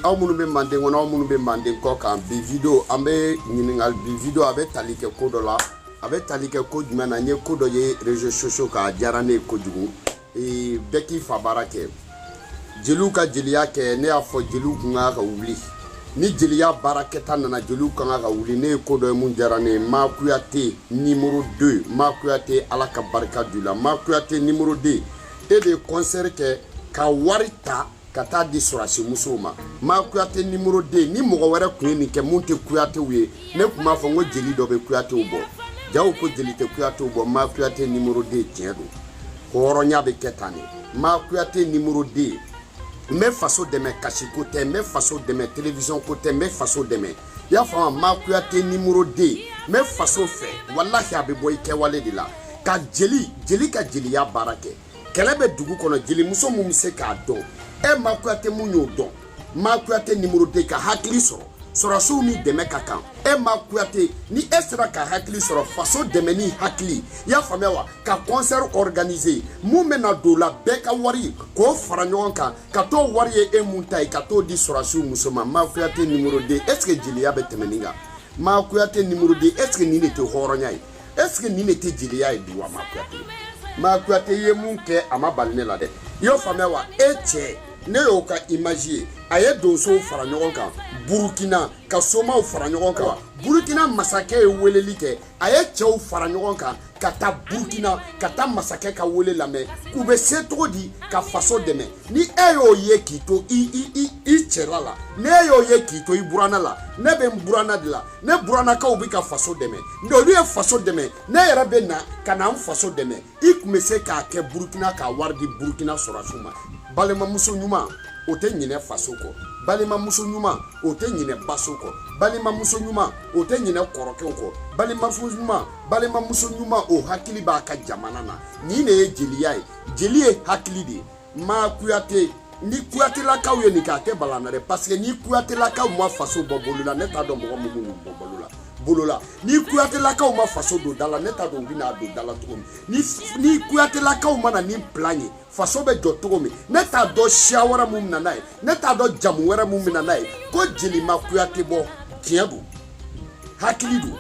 Aw minnu bɛ Manden kɔnɔ, aw minnu bɛ Manden kɔ kan, bi vidéo an bɛ ɲininkali, bi vidéo a bɛ tali kɛ ko dɔ la. A bɛ tali kɛ ko jumɛn na? N ye ko dɔ ye réseaux sociaux kan, a diyara ne ye kojugu. Bɛɛ k'i fa baara kɛ, jeliw ka jeliya kɛ. Ne y'a fɔ, jeliw kun kan ka wuli ni jeliya baarakɛta nana, jeliw kan ka wuli. Ne ye ko dɔ ye mun diyara ne ye. Ma Kuyate numéro 2, Ma Kuyate, Ala ka barika don i la. Ma Kuyate numéro 2, e de ye concert kɛ ka wari ta ka taa di sɔrɔsi musow ma. Ma Kuyate numéro 2, ni mɔgɔ wɛrɛ tun ye nin kɛ mun tɛ Kuyatew ye, ne tun b'a fɔ n ko jeli dɔ bɛ Kuyatew bɔ. Jaw ko jeli tɛ Kuyatew bɔ. Ma Kuyate numéro 2, tiɲɛ don, hɔrɔnya bɛ kɛ tan de. Ma Kuyate numéro 2, n bɛ faso dɛmɛ, kasiko tɛ, n bɛ faso dɛmɛ, télévision ko tɛ, n bɛ faso dɛmɛ. I y'a faamu? Ma Kuyate numéro 2, n bɛ faso fɛ. Walahi, a bɛ bɔ i kɛwale de la ka jeli, jeli ka jeliya baara kɛ. Kɛlɛ bɛ dugu kɔnɔ, jelimuso mun bɛ se k'a dɔn? E Ma Kuyate, mun y'o dɔn? Ma Kuyate numéro 2, ka hakili sɔrɔ, sɔrɔsiw ni dɛmɛ ka kan. E Ma Kuyate, ni e sera ka hakili sɔrɔ, faso dɛmɛ ni hakili, i y'a faamuya wa? Ka concert organiser, mun bɛna don la, bɛɛ ka wari k'o fara ɲɔgɔn kan ka t'o wari ye e mun ta ye, ka t'o di sɔrɔsiw muso ma. Ma Kuyate numéro 2, est ce que jeliya bɛ tɛmɛ nin kan? Ma Kuyate numéro 2, est ce que nin de tɛ hɔrɔnya ye? Est ce que nin de tɛ jeliya ye bi wa? Ma Kuyate, Ma Kuyate ye mun kɛ, a ma bali ne la dɛ. I y'o faamuya wa? E cɛ, ne y'o ka image ye, a ye donsow fara ɲɔgɔn kan Burukina, ka somaw fara ɲɔgɔn kan. Burukina masakɛ ye weleli kɛ, a ye cɛw fara ɲɔgɔn kan ka taa Burukina, ka taa masakɛ ka wele lamɛn, k'u bɛ se cogo di ka faso dɛmɛ. Ni e y'o ye k'i to i i i i cɛla la, ni e y'o ye k'i to i buranna la, ne bɛ n buranna de la, ne burannakaw bɛ ka faso dɛmɛ, olu ye faso dɛmɛ, ne yɛrɛ bɛ na ka na n faso dɛmɛ. I tun bɛ se k'a kɛ Burukina, k'a wari di Burukina sɔrɔsiw ma. Balimamuso ɲuman, o tɛ ɲinɛ faso kɔ. Balimamuso ɲuman, o tɛ ɲinɛ baso kɔ. Balimamuso ɲuman, o tɛ ɲinɛ kɔrɔkɛw kɔ. Balimamuso ɲuman, balimamuso ɲuman, o hakili b'a ka jamana na. Nin de ye jeliya ye. Jeli ye hakili de ye. Maa Kuyate, ni Kuyatelakaw ye nin kɛ, a tɛ bala na dɛ, parce que ni Kuyatelakaw ma faso bɔ bolo la, ne t'a dɔn mɔgɔ min b'u bɔ bolo la, bolo la. Ni Kuyatelakaw ma faso don da la, ne t'a dɔn u bɛna don da la cogo min. Ni Kuyatelakaw ma na ni plan ye, faso bɛ jɔ cogo min, ne t'a dɔn siya wɛrɛ mun bɛ na n'a ye, ne t'a dɔn jamu wɛrɛ mun bɛ na n'a ye. Ko jeli ma Kuyate bɔ, tiɲɛ don, hakili don,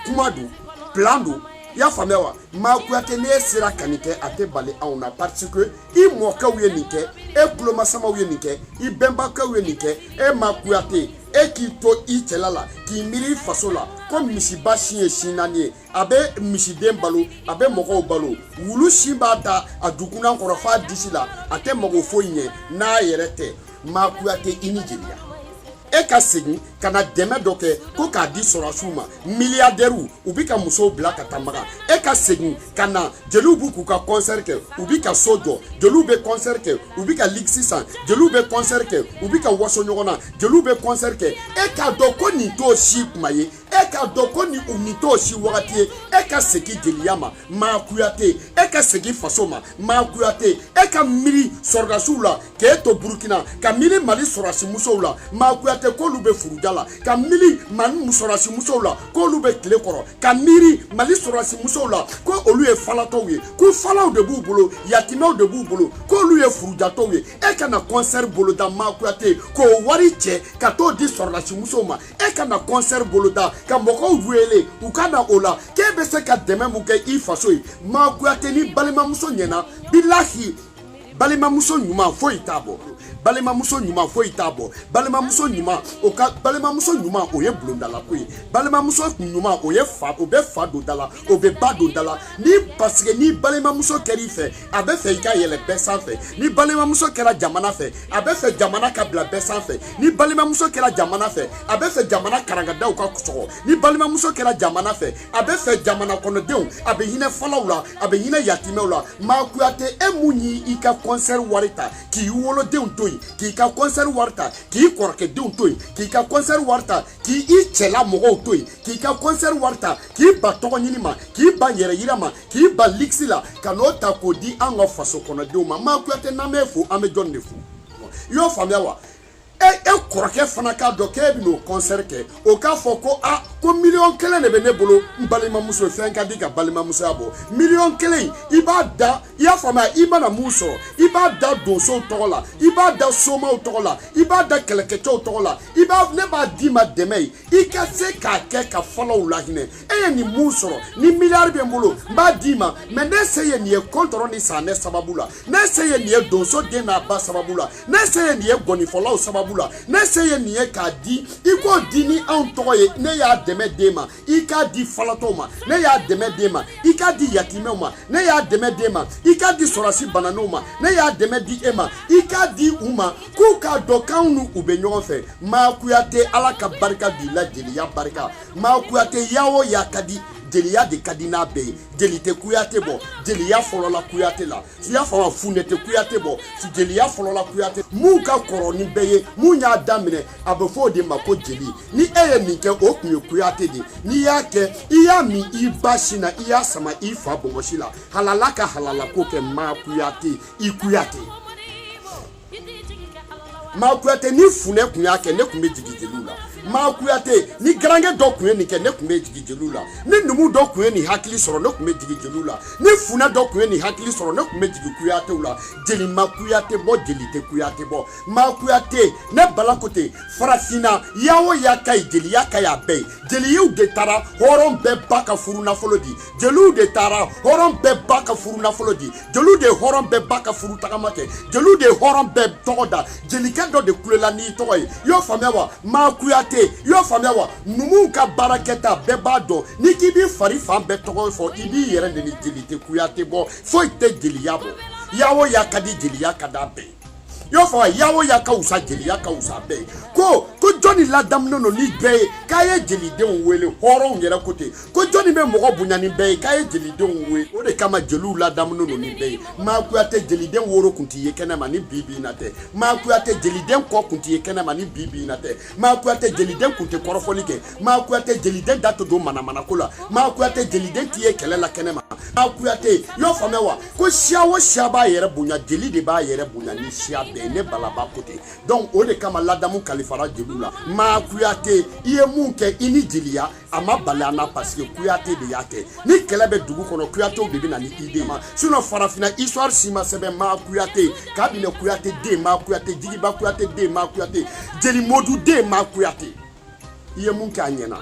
kuma don, plan don. I y'a faamuya wa? Maa Kuyate, n'e sera ka nin kɛ, a tɛ bali anw na, parce que i mɔkɛw ye nin kɛ, e kulomasamaw ye nin kɛ, i bɛnbakɛw ye nin kɛ. E Ma Kuyate, e k'i to i cɛla la, k'i miiri i faso la, ko misiba sin ye sin naani ye, a bɛ misiden balo, a bɛ mɔgɔw balo. Wulu sin b'a ta a dukunan kɔrɔ f'a disi la, a tɛ mago foyi ɲɛ n'a yɛrɛ tɛ. Maa Kuyate, i ni jeliya. E ka segin ka na dɛmɛ dɔ kɛ ko k'a di sɔrɔsiw ma, milliardaires u bi ka musow bila ka taa Maga. E ka segin ka na, jeliw b'u k'u ka concert kɛ, u bi ka so jɔ. Jeliw bɛ concert kɛ, u bi ka luxe san. Jeliw bɛ concert kɛ, u bi ka waso ɲɔgɔn na. Jeliw bɛ concert kɛ. E k'a dɔn ko nin t'o si kuma ye, e k'a dɔn ko nin t'o si wagati ye. E ka segin jeliya ma, Maa Kuyate. E ka segin faso ma, Maa Kuyate. E ka miiri sɔrɔdasiw la k'e to Burukina, ka miiri Mali sɔrɔdasi musow la, Maa Kuyate, k'olu bɛ furuja la, ka miiri Mali sɔrɔdasi musow la k'olu bɛ tile kɔrɔ, ka miiri Mali sɔrɔdasi musow la ko olu ye falatɔw ye, ko falaw de b'u bolo, yatimɛw de b'u bolo, k'olu ye furujatɔw ye. E ka na concert boloda, Maa Kuyate, k'o wari cɛ ka t'o di sɔrɔdasi musow ma. E ka na concert boloda ka mɔgɔw wele u ka na o la, k'e bɛ se ka dɛmɛ mun kɛ i faso ye. Maa Kuyate, ni balimamuso ɲɛna, bilahi, balimamuso ɲuman foyi t'a bɔ, balimamuso ɲuman foyi t'a bɔ. Balimamuso ɲuman, o ka balimamuso ɲuman, o ye bulondalako ye. Balimamuso ɲuman, o ye fa, o bɛ fa don da la, o bɛ ba don da la. Ni parce que ni balimamuso kɛr'i fɛ, a bɛ fɛ i ka yɛlɛ bɛɛ sanfɛ. Ni balimamuso kɛra jamana fɛ, a bɛ fɛ jamana ka bila bɛɛ sanfɛ. Ni balimamuso kɛra jamana fɛ, a bɛ fɛ jamana karangadaw ka sɔgɔ. Ni balimamuso kɛra jamana fɛ, a bɛ fɛ jamana kɔnɔdenw, a bɛ hinɛ falaw la, a bɛ hinɛ yatimɛw la. Maa Kuyate, e mun y'i ka concert wari ta k'i wolodenw to yen, k'i ka concert wari ta k'i kɔrɔkɛdenw to yen, k'i ka concert wari ta k'i i cɛla mɔgɔw to yen, k'i ka concert wari ta k'i ba tɔgɔ ɲini ma, k'i ba yɛrɛ yira ma, k'i ba luxe la, ka n'o ta k'o di an ka faso kɔnɔdenw ma? Maa Kuyate, n'an b'e fo, an bɛ jɔn de fo? I y'o faamuya wa? E kɔrɔkɛ fana k'a dɔn k'e bɛ n'o concert kɛ, o k'a fɔ ko a Ko miliyɔn 1 de bɛ ne bolo, n balimamuso. Fɛn ka di ka balimamusoya bɔ. Miliyɔn 1 in, i b'a da, i y'a faamuya, i mana mun sɔrɔ, i b'a da donsow tɔgɔ la, i b'a da somaw tɔgɔ la, i b'a da kɛlɛkɛcɛw tɔgɔ la, i b'a ne b'a d'i ma dɛmɛ ye, i ka se k'a kɛ ka falaw lahinɛ. E ye nin mun sɔrɔ? Ni miliyari bɛ n bolo, n b'a d'i ma, mais ne se ye nin ye kɔntɔrɔ ni sanɛ sababu la, ne se ye nin ye donso den n'a ba sababu la, ne se ye nin ye gɔnifɔlaw sababu la, ne se ye nin ye k'a di. I k'o di ni anw tɔgɔ ye. Ne y'a dɛmɛ d'e ma, i k'a di falatɔw ma. Ne y'a dɛmɛ d'e ma, i k'a di yatimɛw ma. Ne y'a dɛmɛ d'e ma, i k'a di sɔrɔsi bananenw ma. Ne y'a dɛmɛ di e ma, i k'a di u ma, k'u k'a dɔn k'anw n'u u bɛ ɲɔgɔn fɛ. Maa Kuyate, Ala ka barika b'i la, jeliya barika. Maa Kuyate, ya o ya ka di, jeliya de ka di n'a bɛɛ ye. Jeli tɛ Kuyate bɔ, jeliya fɔlɔla Kuyate la. I y'a faamu? Funɛ tɛ Kuyate bɔ, jeliya fɔlɔla Kuyate. Mun ka kɔrɔ ni bɛɛ ye, mun y'a daminɛ, a bɛ fɔ o de ma ko jeli. Ni e ye nin kɛ, o tun ye Kuyate de. N'i y'a kɛ, i y'a min i ba sin na, i y'a sama i fa bɔgɔsi la. Halala ka halala ko kɛ. Maa Kuyate, i Kuyate, Maa Kuyate. Ni funɛ tun y'a kɛ, ne tun bɛ jigin jeliw la. Maa Kuyate, ni garankɛ dɔ tun ye nin kɛ, ne tun bɛ jigin jeliw la. Ni numu dɔ tun ye nin hakili sɔrɔ, ne tun bɛ jigin jeliw la. Ni funɛ dɔ tun ye nin hakili sɔrɔ, ne tun bɛ jigin Kuyatew la. Jeli ma Kuyate bɔ, jeli tɛ Kuyate bɔ. Maa Kuyate, ne Bala ko ten. Farafinna, ya o ya ka ɲi, jeliya ka ɲi a bɛɛ ye. Jeliw de taara hɔrɔn bɛɛ ba ka furu nafolo di. Jeliw de taara hɔrɔn bɛɛ ba ka furu nafolo di. Jeliw de ye hɔrɔn bɛɛ ba ka furu tagama kɛ. Jeliw de ye hɔrɔn bɛɛ tɔgɔ da. Jelikɛ dɔ de kulela n'i tɔgɔ ye. I y'o faamuya wa? Maa Kuyate, i y'o faamuya wa? Numuw ka baarakɛta, bɛɛ b'a dɔn. N'i k'i b'i fari fan bɛɛ tɔgɔ fɔ, i b'i yɛrɛ neni. Jeli tɛ Kuyate bɔ, foyi tɛ jeliya bɔ. Ya o ya ka di, jeliya ka d'a bɛɛ ye. I y'o fɔ, ya o ya ka wusa, jeliya ka wusa bɛɛ ye. Ko jɔnni ladamunen don ni bɛɛ ye k'a ye jelidenw wele? Hɔrɔnw yɛrɛ ko ten ko jɔnni bɛ mɔgɔ bonya ni bɛɛ ye k'a ye jelidenw wele? O de kama jeliw ladamunen don ni bɛɛ ye. Maa Kuyate, jeliden woro kun t'i ye kɛnɛ ma ni bi bi in na tɛ. Maa Kuyate, jeliden kɔ kun t'i ye kɛnɛ ma ni bi bi in na tɛ. Maa Kuyate, jeliden kun tɛ kɔrɔfɔli kɛ. Maa Kuyate, jeliden da tɛ don manamanako la. Maa Kuyate, jeliden t'i ye kɛlɛ la kɛnɛ ma. Maa Kuyate, i y'o faamuya wa? Ko siya o siya b'a yɛrɛ bonya, jeli de b'a yɛrɛ bonya ni siya bɛɛ ye. Ne Balaba ko ten. Donc o de kama ladamu kalifara jeliw la. Maa Kuyate, i ye mun kɛ, i ni jeliya a ma bali an na, parce que Kuyate de y'a kɛ. Ni kɛlɛ bɛ dugu kɔnɔ, Kuyatew de bɛ na ni idée ma. Sinon farafinna histoire si ma sɛbɛn. Maa Kuyate, kabini Kuyate den, Maa Kuyate, Jigiba Kuyate den, Maa Kuyate, Jeli Modu den, Maa Kuyate, i ye mun kɛ, a ɲɛna.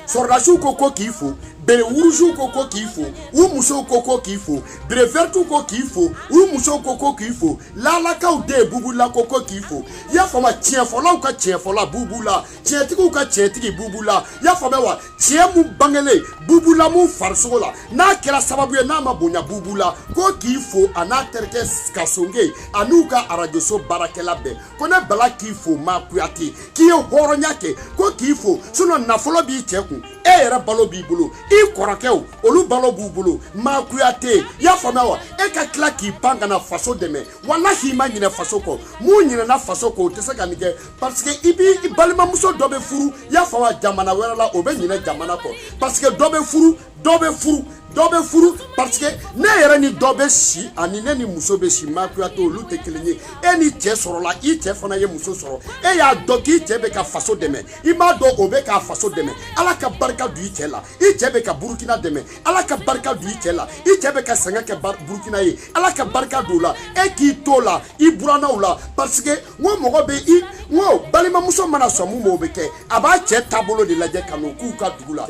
Sɔrɔdasiw ko k'i fo, bérets rouges ko k'i fo, u musow ko k'i fo, bérets verts ko k'i fo, u musow ko k'i fo, lalakaw den Bubula ko k'i fo. I y'a faamu? Tiɲɛfɔlaw ka tiɲɛfɔla Bubula, tiɲɛtigiw ka tiɲɛtigi Bubula. I y'a faamuya wa? Tiɲɛ mun bangelen Bubula mun farisogo la, n'a kɛra sababu ye n'a ma bonya, Bubula ko k'i fo, a n'a terikɛ Kasonge, a n'u ka arajoso baarakɛla bɛɛ ko ne Bala k'i fo. Maa Kuyate, k'i ye hɔrɔnya kɛ, ko k'i fo. Sinon nafolo b'i cɛ kun, e yɛrɛ balo b'i bolo, i kɔrɔkɛw olu balo b'u bolo. Maa Kuyate, i y'a faamuya wa? E ka tila k'i pan ka na faso dɛmɛ, walahi i ma ɲinɛ faso kɔ. Mun ɲinɛna faso kɔ, o tɛ se ka nin kɛ, parce que i b'i balimamuso dɔ bɛ furu, i y'a faamuya, jamana wɛrɛ la, o bɛ ɲinɛ jamana kɔ, parce que dɔ bɛ furu, dɔ bɛ furu, dɔ bɛ furu, parce que ne yɛrɛ ni dɔ bɛ si, ani ne ni muso bɛ si, Maa Kuyate, olu tɛ kelen ye. E ni cɛ sɔrɔla, i cɛ fana ye muso sɔrɔ, e y'a dɔn k'i cɛ bɛ ka faso dɛmɛ, i m'a dɔn o bɛ k'a faso dɛmɛ. Ala ka barika don i cɛ la. I cɛ bɛ ka Burukina dɛmɛ, Ala ka barika don i cɛ la. I cɛ bɛ ka sɛgɛn kɛ Burukina ye, Ala ka barika don o la. E k'i to la i burannaw la, parce que n ko mɔgɔ bɛ i, n ko balimamuso mana sɔn mun ma, o bɛ kɛ. A b'a cɛ taabolo de lajɛ ka n'o k'u ka dugu la.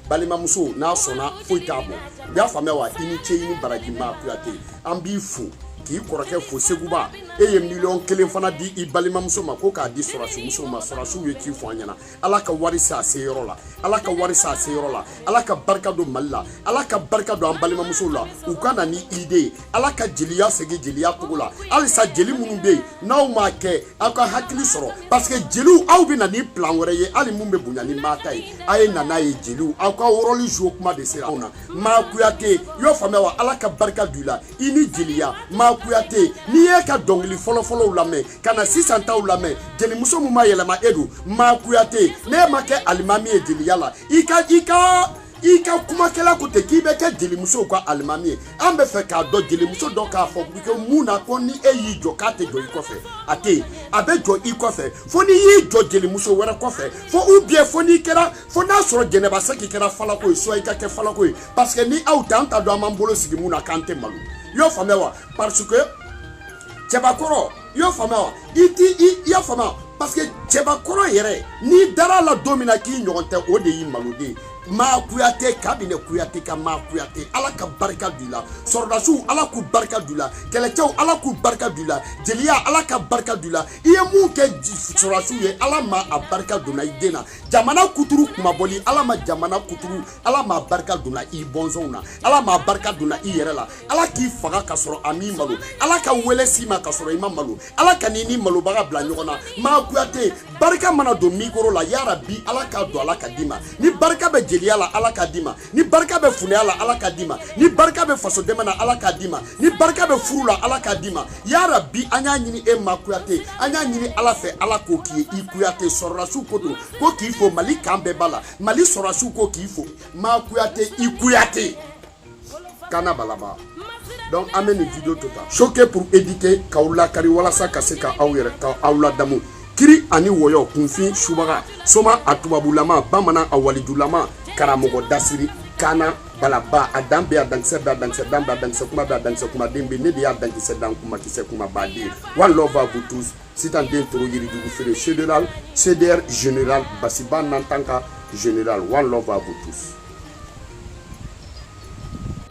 Balimamuso n'a sɔnna, foyi t'a bɔ. I y'a faamuya wa? I ni ce, i ni baraji. Maa Kuyate, an b'i fo k'i kɔrɔkɛ fo. Seguba, e ye miliyɔn 1 fana di i balimamuso ma ko k'a di sɔrɔsimusow ma. Sɔrɔsiw ye ci fɔ an ɲɛna. Ala ka wari se a se yɔrɔ la, Ala ka wari se a se yɔrɔ la. Ala ka barika don Mali la, Ala ka barika don an balimamusow la, u ka na ni idée ye. Ala ka jeliya segin jeliya cogo la. Halisa jeli minnu bɛ yen, n'aw m'a kɛ, aw ka hakili sɔrɔ, parce que jeliw, aw bɛ na ni plan wɛrɛ ye, hali mun bɛ bonya ni maa ta ye, a ye na n'a ye. Jeliw, aw ka rôle jouer kuma de sera anw na. Maa Kuyate, i y'o faamuya wa? Ala ka barika don i la, i ni jeliya. Maa Kuyate, n'i y'e ka dɔnkili fɔlɔfɔlɔw lamɛn ka na sisan taw lamɛn, jelimuso mun ma yɛlɛma, e don. Maa Kuyate, n'e ma kɛ alimami ye jeliya la, i ka i ka I ka kumakɛla ko ten k'i bɛ kɛ jelimusow ka alimami ye. An bɛ fɛ k'a dɔn, jelimuso dɔ k'a fɔ ko mun na ko ni e y'i jɔ k'a tɛ jɔ i kɔfɛ. A tɛ yen, a bɛ jɔ i kɔfɛ fo n'i y'i jɔ jelimuso wɛrɛ kɔfɛ, fo ou bien fo n'i kɛra, fo n'a sɔrɔ Jɛnɛba Sɛki kɛra falako ye, soit i ka kɛ falako ye, parce que ni aw tɛ, an t'a dɔn an b'an bolo sigi mun na k'an tɛ malo. I y'o faamuya wa? Parce que cɛbakɔrɔ, i y'o faamuya wa? I ti i y'a faamuya, parce que cɛbakɔrɔ yɛrɛ, n'i dara a la don min na k'i ɲɔgɔn tɛ, o de y'i maloden ye. Maa Kuyate, kabini Kuyate ka maa Kuyate, Ala ka barika don i la. Sɔrɔdasiw, Ala k'u barika don i la. Kɛlɛcɛw, Ala k'u barika don i la. Jeliya, Ala ka barika don i la. I ye mun kɛ sɔrɔdasiw ye, Ala ma a barika donna i den na. Jamana kuturu kumabɔli, Ala ma jamana kuturu, Ala ma barika donna i bɔnsɔnw na, Ala ma barika donna i yɛrɛ la. Ala k'i faga ka sɔrɔ a m'i malo. Ala ka wele s'i ma ka sɔrɔ i ma malo. Ala ka n'i ni malobaga bila ɲɔgɔn na. Maa Kuyate, barika mana don mikoro la, yarabi Ala k'a don, Ala ka d'i ma. Ni barika bɛ jeliya la, Ala k'a d'i ma. Ni barika bɛ funɛya la, Ala k'a d'i ma. Ni barika bɛ faso dɛmɛ na, Ala k'a d'i ma. Ni barika bɛ furu la, Ala k'a d'i ma. Yarabi, an y'a ɲini e ma Kuyate, an y'a ɲini Ala fɛ, Ala k'o k'i ye. I Kuyate, sɔrɔdasiw ko don ko k'i fo, Mali kan bɛɛ b'a la. Mali sɔrɔdasiw ko k'i fo. Maa Kuyate, i Kuyate kana balaba. Donc an bɛ nin vidéo to tan, choquer pour éduquer, k'aw lakari walasa ka se ka aw yɛrɛ ka aw ladamu. Kiri ani wɔyɔ, kunfin subaga, soma a tubabulama, bamanan a walijulama, karamɔgɔ dasiri kana balaba, a dan bɛ, a dankisɛ bɛ, a dankisɛ dan bɛ, a dankisɛ kuma bɛ, a dankisɛ kumaden bɛ. Ne de y'a dankisɛ dan kumakisɛ kumabaden. One love à vous tous. Sitan den toro yirijugu feere, général CDR, général Basiba Nantanka, général. One love à vous tous.